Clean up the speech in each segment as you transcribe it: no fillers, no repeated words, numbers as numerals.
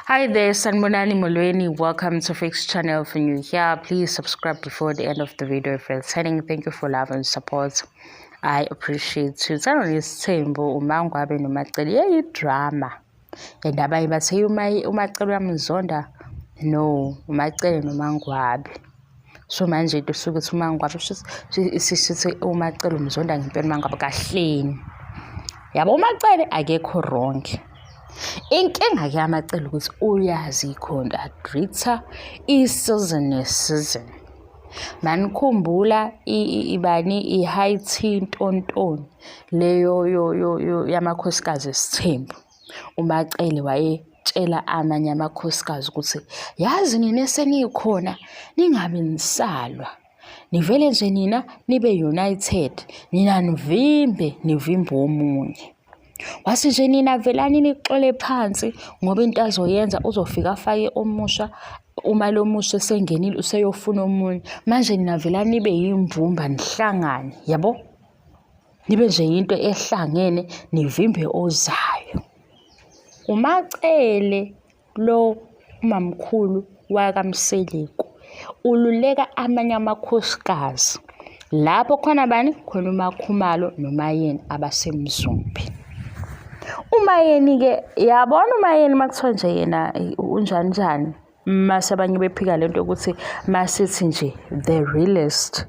Hi there, Sanibonani Molweni. Welcome to Fix Channel. If you're new here, please subscribe before the end of the video. If you're returning, thank you for love and support. I appreciate you. Uthando Nesithembu uMangwabe noMacele yeyi-drama. And abanye bathe uMacele uyamzonda. No, uMacele noMangwabe. So manje into usuke uthi uMangwabe sisithi uMacele umzonda ngempela uMangwabe kahleni. Yabo uMacele akekho wrong. Inkinga-ke yaMacele ukuthi uyazi-contradict-a i-season ne-season. Manikhumbula ibani i-high tea ntontoni leyo yamakhosikazi esithembu. UMacele wayetshela amanye amakhosikazi ukuthi yazi nina esenikhona ningabe nisalwa. Nivele nje nina nibe united, nina nivimbe nivimbe omunye. Wathi nje nina velani nixole phansi ngoba into azoyenza uzofika afake omusha uma lo musha esengenile useyofuna omunye. Manje nina velani nibe yimbumba nihlangane, yabo? Nibe nje yinto ehlangene nivimbe ozayo. UMaCele lo umamkhulu wakaMseleku ululeka amanye amakhosikazi lapho khona bani khona uMakhumalo noMayeni abaseMzumbe. UMayeni-ke yabona uMayeni uma kuthiwa nje yena unjani njani mase abanye bephika lento yokuthi masithi nje the realist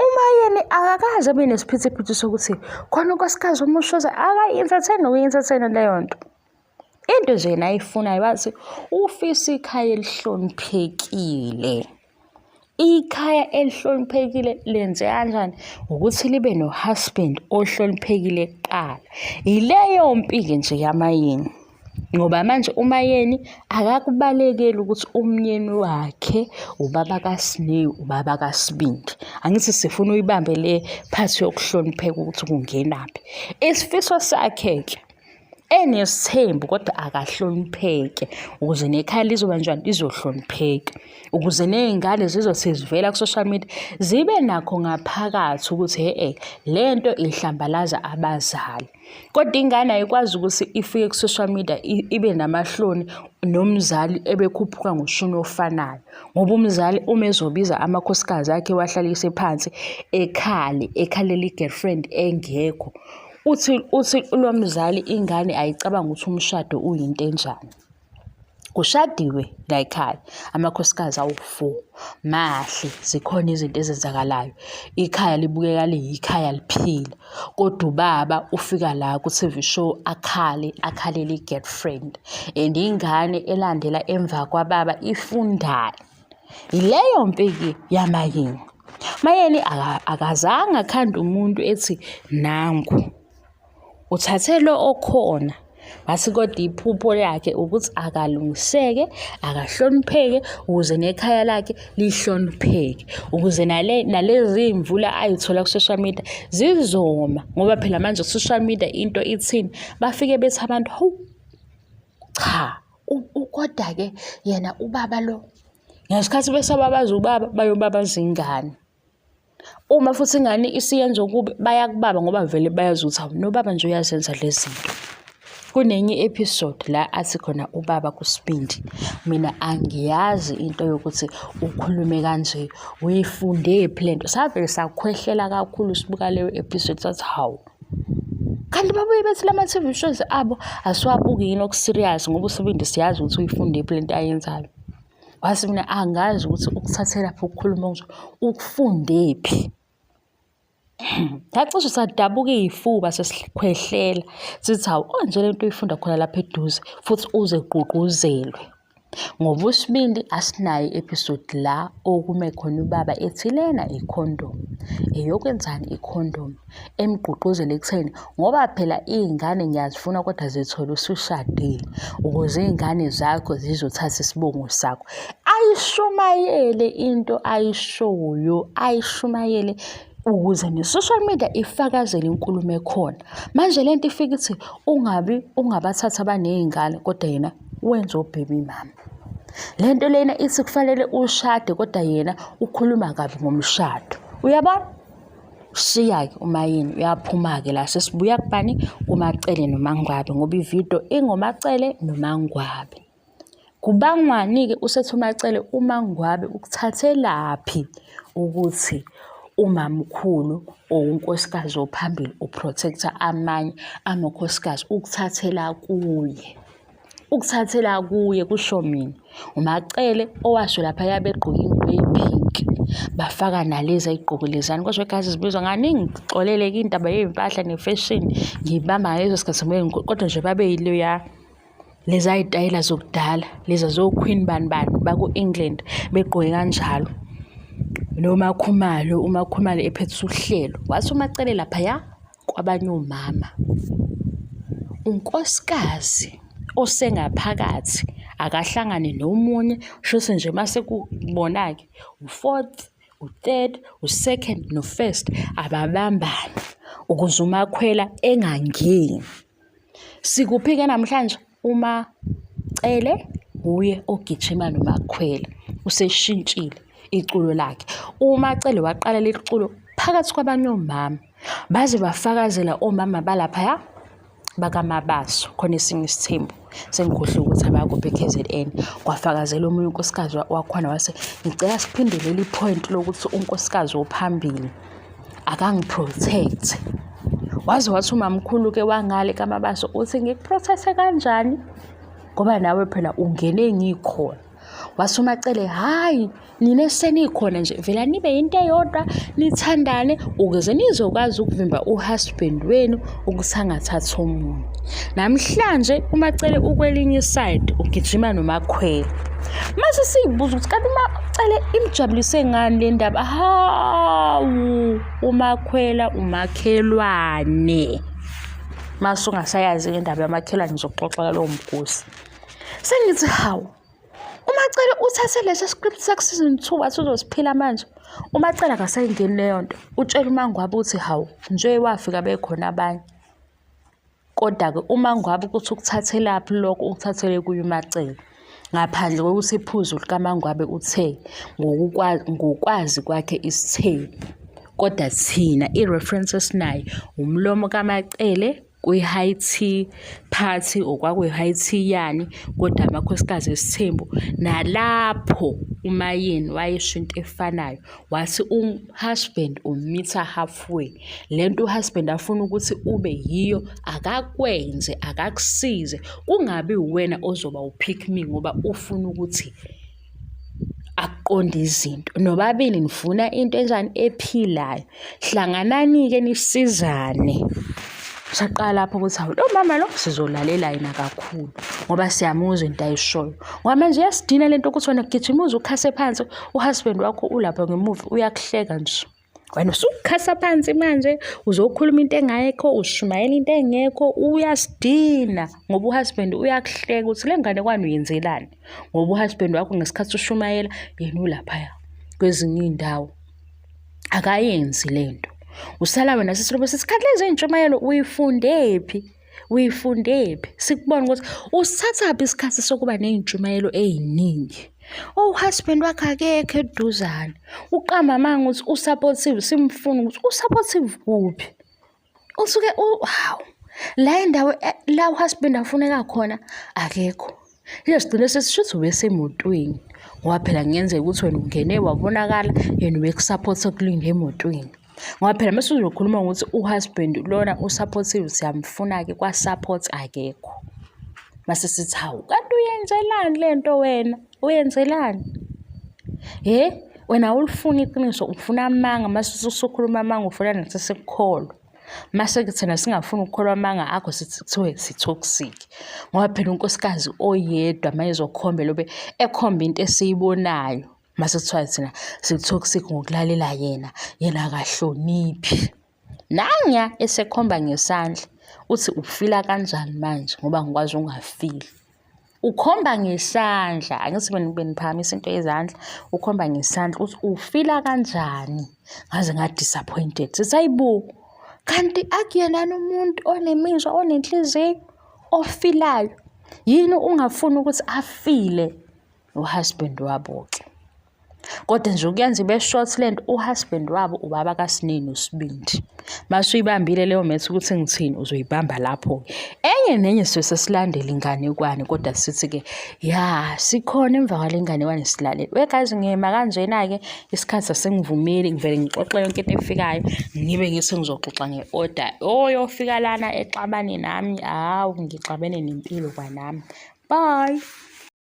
uMayeni akakaze abe nesiphithiphithi sokuthi khona unkosikazi omusha oze akayi-entertain nokuyi-entertain leyo nto. Into nje yena ayifunayo wathi ufisa ikhaya elihloniphekile. Ikhaya elihloniphekile lenze kanjani? Ukuthi libe no-husband ohloniphekile kuqala. Yileyo mpi-ke nje yaMayeni. Ngoba manje uMayeni akakubalekeli ukuthi umnyeni wakhe ubaba kaSne, ubaba kaSibindi. Angithi sifuna uyibambe le phathi yokuhlonipheka ukuthi kungenaphi. Isifiso sakhe-ke enesithembu kodwa akahlonipheke ukuze nekhaya lizoba njani lizohlonipheka ukuze ney'ngane zizothi zivela ku-social media zibe nakho ngaphakathi ukuthi he-e le nto ihlambalaza abazali kodwa ingane ayikwazi ukuthi ifike ku-social media ibe namahloni nomzali ebekhuphuka ngoshuni ofanayo ngoba umzali uma ezobiza amakhosikazi akhe wahlalise phansi ekhale ekhalela i-girlfriend engekho Uthi uthi lo mzali ingane ayicabangi ukuthi umshado uyinto enjani. Kushadiwe la ekhaya, amakhosikazi awu-four, mahle, zikhona izinto ezenzakalayo. Ikhaya libukeka liyikhaya liphila, kodwa ubaba ufika la ku-T_V show akhale, akhalele i-girlfriend and ingane elandela emva kwababa ifundani? Yileyo mpi-ke yaMayeni. Mayeni akazange akhande umuntu ethi nangu. Uthathe lo okhona wathi kodwa iphupho lakhe ukuthi akalungiseke, akahlonipheke ukuze nekhaya lakhe lihlonipheke, ukuze nale nalezi mvula ayithola ku-social media zizoma ngoba phela manje ku-social media into ithini, bafike bethi abantu hawu cha kodwa-ke yena ubaba lo ngesikhathi besababaza ubaba bayobabaza ingane. Uma futhi ingane isiyenza okubi bayakubaba ngoba vele bayazi ukuthi hawu nobaba nje uyazenza lezi zinto. Kunenye i-episode la athi khona ubaba kuSibindi, mina angiyazi into yokuthi ukhulume kanje, uyifundephi le nto. Savele sakhwehlela kakhulu sibuka leyo episode sathi hawu. Kanti babuye bethi lama-T_V shows abo asiwabuki yini oku-serious ngoba uSibindi siyazi ukuthi uyifundephi le nto ayenzayo. Wathi mina angazi ukuthi ukuthathelaphi ukukhuluma okunje, ukufundephi. Sacishe sadabuka iy'fuba sesikhwehlela sithi hawu onje le nto uyifunda khona lapha eduze futhi uze ugqugquzelwe. Ngoba uSibindi asinayo i-episode la okume khona ubaba ethi lena ikhondomu. Eyokwenzani ikhondomu? Emgqugquzela ekutheni ngoba phela iy'ngane ngiyazifuna kodwa zithole usushadile ukuze iy'ngane zakho zizothatha isibongo sakho. Ayishumayele into ayishoyo, ayishumayele ukuze ne-social media ifakazele inkulumo ekhona. Manje le nto ifike ithi ungabi ungabathathi abaney'ngane kodwa yena wenza o-baby mama. Le nto lena ithi kufanele ushade kodwa yena ukhuluma kabi ngomshado. Uyabona? Shiya-ke uMayeni uyaphuma-ke la sesibuya kubani kuMacele noMangwabe ngoba ividiyo ingoMacele noMangwabe. Kubangwani-ke usethi uMaCele uMaNgwabe ukuthathelaphi ukuthi umamkhulu or unkosikazi ophambili u-protect-a amanye amakhosikazi ukuthathela kuye. Ukuthathela kuye kusho mina. UMaCele owasho laphaya begqoke ingubo eyi-pink bafaka nalezi ayigqoke lezana kodwa egazi zibizwa ngani ngixolele-ke indaba yey'mpahla nefeshini ngiyibamba ngaleso sikhathi kodwa nje babe yileya leza y'tayela zokudala leza zo-queen bani bani baku-England begqoke kanjalo noMakhumalo uMakhumalo ephethe uhlelo wathi uMaCele laphaya kwabanye omama unkosikazi osengaphakathi akahlangane nomunye shuthi nje mase kubona-ke u-fourth u-third u-second no-first ababambane ukuze uMakhwela engangeni. Sikuphi-ke namhlanje? UMaCele nguye ogijima noMakhwela, useshintshile iculo lakhe. UMaCele waqala leli culo phakathi kwabanye omama, baze bafakazela omama balaphaya bakaMabaso, khona esinye isithembu sengikhohlwe ukuthi abakuphi e-K_Z_N. Kwafakazela omunye unkosikazi wakhona wase, ngicela siphinde leli point lokuthi unkosikazi ophambili akangi-protect. Waze wathi umamkhulu-ke wangale kaMabaso uthi ngiku-protect-e kanjani ngoba nawe phela ungene ngikhona. Wathi uMaCele hhayi nina esenikhona nje vela nibe yinto eyodwa nithandane ukuze nizokwazi ukuvimba u-husband wenu ukuthi angathathi omunye. Namhlanje uMaCele ukwelinye isayidi ugijima noMakhwela. Mase siyibuza ukuthi kanti uMaCele imjabulise ngani le ndaba? Hawu, uMakhwela umakhelwane. Mase ungasayazi indaba yamakhelwane ngizokuxoxela lowo mgosi. Sengithi hawu, uMaCele uthathe lesi script saku-season 2 wathi uzosiphila manje. UMaCele akasayingeni leyo nto. Utshela uMaNgwabe ukuthi hawu, nje wafika bekhona abanye. Kodwa-ke uma ngabe ukuthi ukuthathelaphi lokho ukuthathele kuye uMaCele, ngaphandle kokuthi iphuzu likaMaNgwabe uthe ngokwazi kwakhe isithembu. Kodwa thina i-reference esinayo umlomo kaMaCele kwi-high tea party or kwakuyi-high tea yani, kodwa amakhosikazi esithembu nalapho uMaYeni wayesho into efanayo. Wathi u-husband umitha halfway. Le nto u-husband afuna ukuthi ube yiyo akakwenze, akakusize. Kungabi uwena ozoba u-pick me ngoba ufuna ukuthi akuqonde izinto. Nobabili nifuna into enjani ephilayo. Hlanganani-ke nisizane. Saqala lapho ukuthi hawu lo mama lo sizolalela yena kakhulu ngoba siyamuzwa into ayishoyo. Ngoba manje iyasidina lento ukuthi wena gijima uze ukhase phansi u-husband wakho ulapha ngemuva uyakuhleka nje. Wena usukhasa phansi manje uzokhuluma into engekho, ushumayela into engekho, uyasidina ngoba u-husband uyakuhleka ukuthi le ngane kwani uyenzelani. Ngoba u-husband wakho ngesikhathi ushumayela yena ulaphaya kwezinye iy'ndawo. Akayenzi lento. Usala wena sisilobo sisikhathi lezi iy'ntshumayelo uyifundephi? Uyifundephi? Sikubona ukuthi usithathaphi isikhathi sokuba ney'ntshumayelo ey'ningi. Oh, husband wakhe akekho eduzane. Uqamba amanga ukuthi u-supportive, simfuna ukuthi u-supportive kuphi? Usuke hawu la indawo eh, la u-husband afuneka khona akekho. Sizosigcina sesisho ukuthi ubesemotweni ngoba phela kungenzeka ukuthi wena ungene wabonakala yena ubekusaphotha kulinda emotweni. Ngoba phela mase uzokhuluma ngokuthi u-husband lona u-supportive siyamfuna-ke kwa-support akekho. Mase sithi hawu kanti uyenzelani le nto wena uyenzelani? He wena awulifuni iqiniso ufuna amanga mase usukhuluma amanga ufuna nathi sikukholwe. Mase-ke thina singafuni ukukholwa amanga akho sithi kuthiwe si-toxic. Ngoba phela unkosikazi oyedwa uma ezokhomba elobe ekhomba into esiyibonayo. Mase kuthiwa thina si-toxic ngokulalela yena, yena akahloniphi. Nanguya esekhomba ngesandla uthi ufila kanjani manje ngoba ngikwazi ungafili. Ukhomba ngesandla, angithi beniphakamisa into yezandla, ukhomba ngesandla uthi ufila kanjani? Ngaze nga-disappointed. Sithi hayibo, kanti akuyenani umuntu onemizwa, onenhliziyo, ofilayo. Yini ungafuni ukuthi afile u-husband wabo-ke? Kodwa nje ukuyenza ibe short lento uhusband wabo ubaba kaSne noSibindi. Mase uyibambile leyo maths ukuthi ngithini uzoyibamba lapho-ke. Enye nenye siyobe sesilandela inganekwane kodwa sithi-ke ya sikhona emva kwale nganekwane silalele. We guys ngiyema kanjena-ke isikhathi asingivumeli ngivele ngixoxe yonke into efikayo ngibe ngithi ngizoxoxa nge-order oyofika lana exabane nami hawu ngixabene nempilo kwanami. Bye.